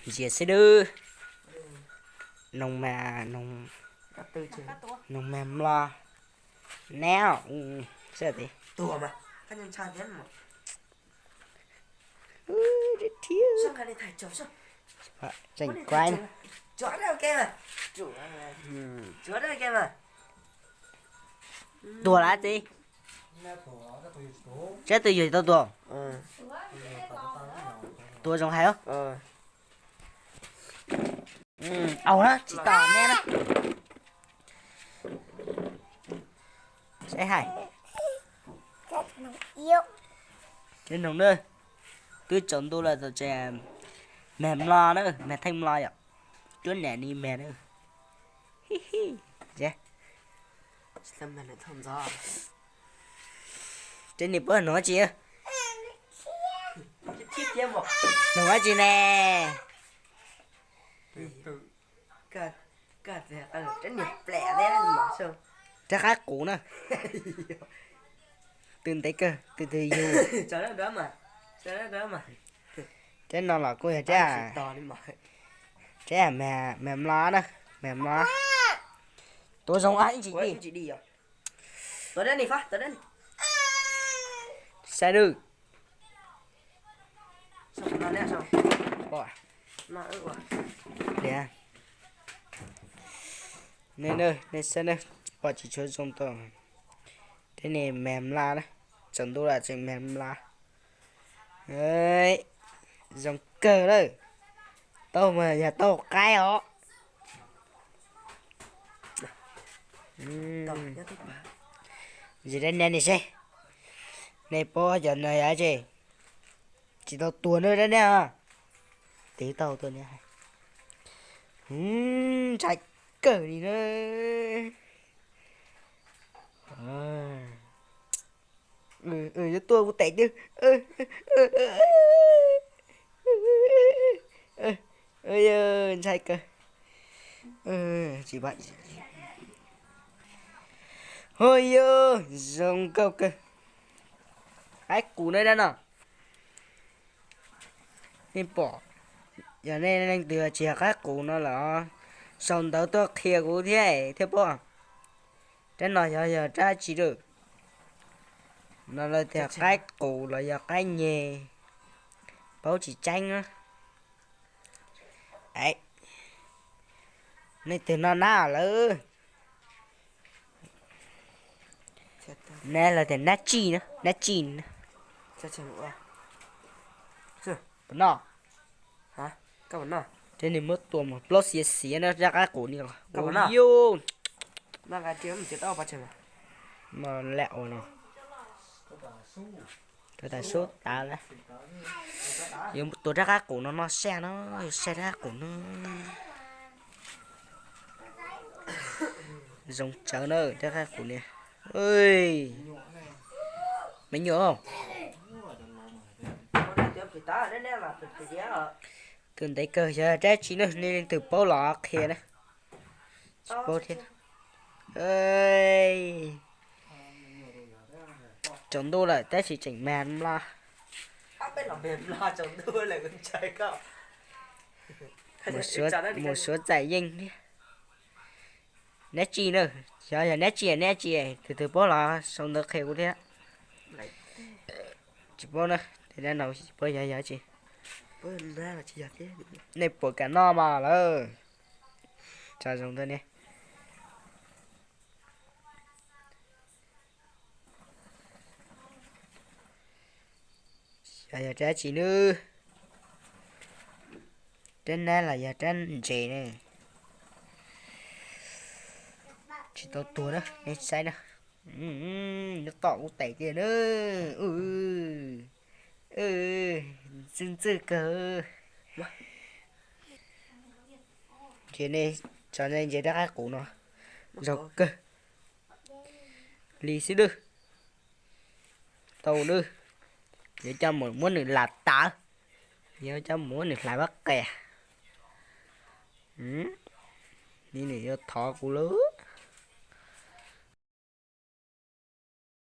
Ntsia xwb dwb. Noog mag, noog mag mlo. Neb xwb tiag. Tuag lawm txiv. Tsab twg yug tau tuag? Tuag zoo hais. Au na, tsis tau neb na. Saib hais. Cov noog na, twb tsaus ntuj lawm tau tseem mag mlo na, mag theej mlo yom. Cuab nam ni mag na. Tsev nim puab noog dab tsi? Noog dab tsi ne? Rab qaib qus na. Twb ntev kawg, twb twb yug. Rab no los kuj yog rab, rab mag mlo na, mag mlo. Tuav zoo ib ntsis di. Saib nawb. Nej saib nawb, pom tsis tshua zoo tau. Rab ni mag mla na, tsaus ntuj lawm tseem mag mla. Zoo kawg lawm. Tau mas yog tau qaib os. Ntsis dab neb ne seb, nej paub cov no yog dab tsi? Tsis tau tuag na dab neb. Tiv tau tuag ne. Ntshai kawg li na. Yuav tuaj kuv tes twb. Ntshai kawg. Tsis, hu yog zoo nkauj kawg. Qaib qus na dab no. Nej pom, yog nej leej twg tsis yog qaib qus no los sau ntawv tuaj qhia kuv thiab thiaj paub. Rab no yog, yog rab tsi lawm? No lawv tias qaib qus los yog qaib nyeg, paub tsis tseeb na. Nej twg noj nab lawm? Nab los tias nab tsij na, nab tsij na. Puas noj? Ces nws muab tua mus plaub xiav xiav na, rab qaib qus ni los. Ua yuj. No lawm ua no. Rau tas sub tas lawm. Yuav tua rab qaib qus no noj saj no, yuav saj rab qaib qus no. Zoo tsawv na rab qaib qus ni. Me nyuam, tus ntev kawg xyov rab tsi na, nej leej twg paub los qhia na. Tsis paub thiab. Tsaus ntuj lawm tab sis tseem mag mlo. Mus suav txais yeej thiab. Nab tsi na, xyov yog nab tsi nab tsi, tus twg paub los sau ntawv qhia kuv thiab. Tsis paub na, tes dab no tsis paub yog yog tsi. Nej puas kam noj mas lawm? Tso zoo ntawd ne. Xyov yog rab tsi nawb. Rab nab los yog rab ntses ne. Tsis tau tuag na, nej saib na. Nyob tom kuv tes tiag na. Ntxwj ntxwj kawg. Ces nej tso nej ntsia rab qaib qus no zoo kawg li xwb nawb. Tau nawb. Yuav coj mus muab nws lam tav, yuav coj mus muab nws hlais pab qias. Ni nws yuav thov kuv lawm.